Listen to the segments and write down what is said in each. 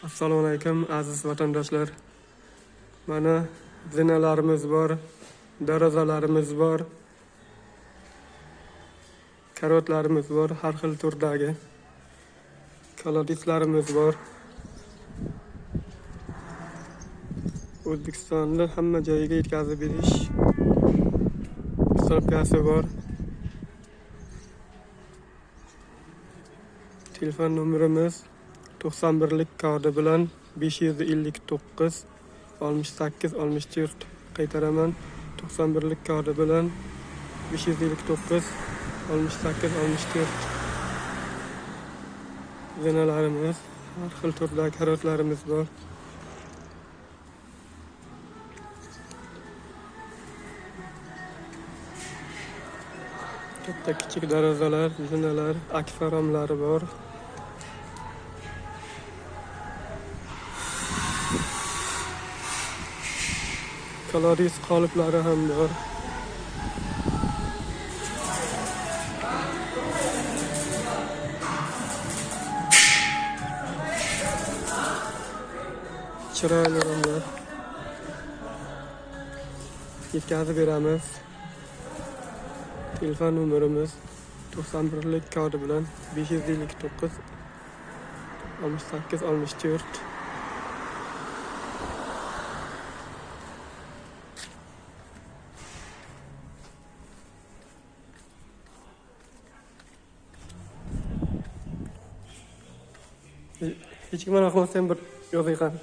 Assalomu alaykum, aziz vatandoshlar. Mana zinalarimiz bor, darvozalarimiz bor, karotlarimiz bor, har xil turdagi koloditslarimiz bor. O'zbekistonni hamma joyiga yetkazib berish stavkasi bor. Telefon nomerimiz 91lik kodi bilan 559 68 64. Qaytaraman, 91lik kodi bilan 559 68 64. Zinalarimiz, har xil turdagi karotlarimiz bor. Katta kichik darvozalar, zinalar, akfa romlari bor. Koloriz qoliplari ham bor. Chiroyli romlar. Yetkazib beramiz. Telefon nomerimiz 91lik kodi bilan 559 68 64. Hech kim anaqa qilmasdan bir yozayqan.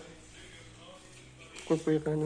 Qo'yib qo'yayqan.